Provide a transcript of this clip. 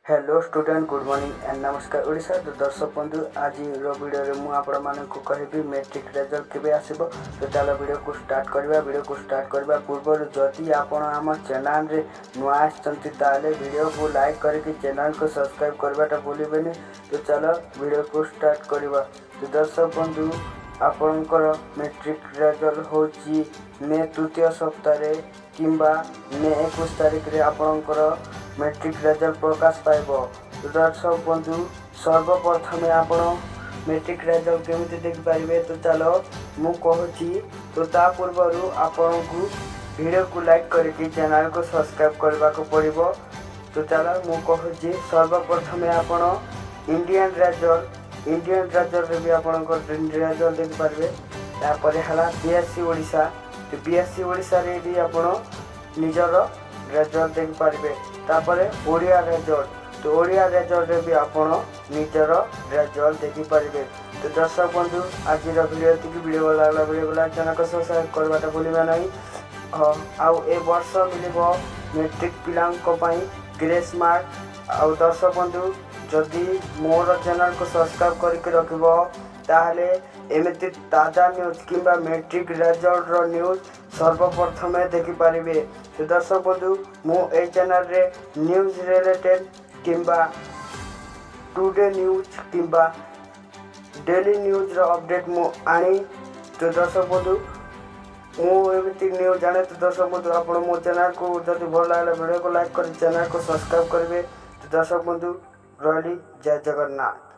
Hello student, good morning and ନମସ୍କାର ଓଡ଼ିଶା। ତ ଦର୍ଶକ ବନ୍ଧୁ, ଆଜିର ଭିଡ଼ିଓରେ ମୁଁ ଆପଣମାନଙ୍କୁ କହିବି ମେଟ୍ରିକ୍ ରେଜଲ୍ଟ କେବେ ଆସିବ। ତ ଚାଲ ଭିଡ଼ିଓକୁ ଷ୍ଟାର୍ଟ କରିବା। ଭିଡ଼ିଓକୁ ଷ୍ଟାର୍ଟ କରିବା ପୂର୍ବରୁ ଯଦି ଆପଣ ଆମ ଚ୍ୟାନେଲରେ ନୂଆ ଆସିଛନ୍ତି, ତାହେଲେ ଭିଡ଼ିଓକୁ ଲାଇକ୍ କରିକି ଚ୍ୟାନେଲକୁ ସବସ୍କ୍ରାଇବ୍ କରିବାଟା ଭୁଲିବେନି। ତ ଚାଲ ଭିଡ଼ିଓକୁ ଷ୍ଟାର୍ଟ କରିବା। ତ ଦର୍ଶକ ବନ୍ଧୁ, ଆପଣଙ୍କର ମେଟ୍ରିକ୍ ରେଜଲ୍ଟ ହେଉଛି ମେ ତୃତୀୟ ସପ୍ତାହରେ କିମ୍ବା ମେ 21 ତାରିଖରେ ଆପଣଙ୍କର ମେଟ୍ରିକ୍ ରେଜଲ୍ଟ ପ୍ରକାଶ ପାଇବ। ତ ଦର୍ଶକ ବନ୍ଧୁ, ସର୍ବପ୍ରଥମେ ଆପଣ ମେଟ୍ରିକ୍ ରେଜଲ୍ଟ କେମିତି ଦେଖିପାରିବେ, ତ ଚାଲ ମୁଁ କହୁଛି। ତ ତା ପୂର୍ବରୁ ଆପଣଙ୍କୁ ଭିଡ଼ିଓକୁ ଲାଇକ୍ କରିକି ଚ୍ୟାନେଲକୁ ସବସ୍କ୍ରାଇବ୍ କରିବାକୁ ପଡ଼ିବ। ତ ଚାଲ ମୁଁ କହୁଛି। ସର୍ବପ୍ରଥମେ ଆପଣ ଇଣ୍ଡିଆନ୍ ରେଜଲ୍ଟ, ଇଣ୍ଡିଆନ୍ ରେଜଲ୍ଟରେ ବି ଆପଣଙ୍କର ରେଜଲ୍ଟ ଦେଖିପାରିବେ। ତାପରେ ହେଲା ବିଏସଇ ଓଡ଼ିଶା। ତ ବିଏସଇ ଓଡ଼ିଶାରେ ବି ଆପଣ ନିଜର ରେଜଲ୍ଟ ଦେଖିପାରିବେ। ତାପରେ ଓଡ଼ିଆ ରେଜଲ୍ଟ, ତ ଓଡ଼ିଆ ରେଜଲ୍ଟରେ ବି ଆପଣ ନିଜର ରେଜଲ୍ଟ ଦେଖିପାରିବେ। ତ ଦର୍ଶକ ବନ୍ଧୁ, ଆଜିର ଭିଡ଼ିଓ ଏତିକି। ଭିଡ଼ିଓ ଭଲ ଲାଗିଲା, ଭିଡ଼ିଓ ଲାଇକ୍, ଚ୍ୟାନେଲକୁ ସବସ୍କ୍ରାଇବ୍ କରିବାଟା ଭୁଲିବେ ନାହିଁ। ହଁ, ଆଉ ଏ ବର୍ଷ ମିଳିବ ମେଟ୍ରିକ୍ ପିଲାଙ୍କ ପାଇଁ ଗ୍ରେସ୍ ମାର୍କ। ଆଉ ଦର୍ଶକ ବନ୍ଧୁ, ଯଦି ମୋର ଚ୍ୟାନେଲକୁ ସବସ୍କ୍ରାଇବ୍ କରିକି ରଖିବ, ତାହେଲେ ଏମିତି ତାଜା ନ୍ୟୁଜ୍ କିମ୍ବା ମେଟ୍ରିକ୍ ରେଜଲ୍ଟର ନ୍ୟୁଜ୍ ସର୍ବପ୍ରଥମେ ଦେଖିପାରିବେ। ତ ଦର୍ଶକ ବନ୍ଧୁ, ମୁଁ ଏଇ ଚ୍ୟାନେଲରେ ନ୍ୟୁଜ୍ ରିଲେଟେଡ଼୍ କିମ୍ବା ଟୁଡେ ନ୍ୟୁଜ୍ କିମ୍ବା ଡେଲି ନ୍ୟୁଜ୍ର ଅପଡ଼େଟ୍ ମୁଁ ଆଣି। ତ ଦର୍ଶକ ବନ୍ଧୁ, ମୁଁ ଏମିତି ନ୍ୟୁଜ୍ ଆଣେ। ତ ଦର୍ଶକ ବନ୍ଧୁ, ଆପଣ ମୋ ଚ୍ୟାନେଲକୁ ଯଦି ଭଲ ଲାଗିଲା, ଭିଡ଼ିଓକୁ ଲାଇକ୍ କରି ଚ୍ୟାନେଲକୁ ସବସ୍କ୍ରାଇବ୍ କରିବେ। ତ ଦର୍ଶକ ବନ୍ଧୁ, ରହିଲି। ଜୟ ଜଗନ୍ନାଥ।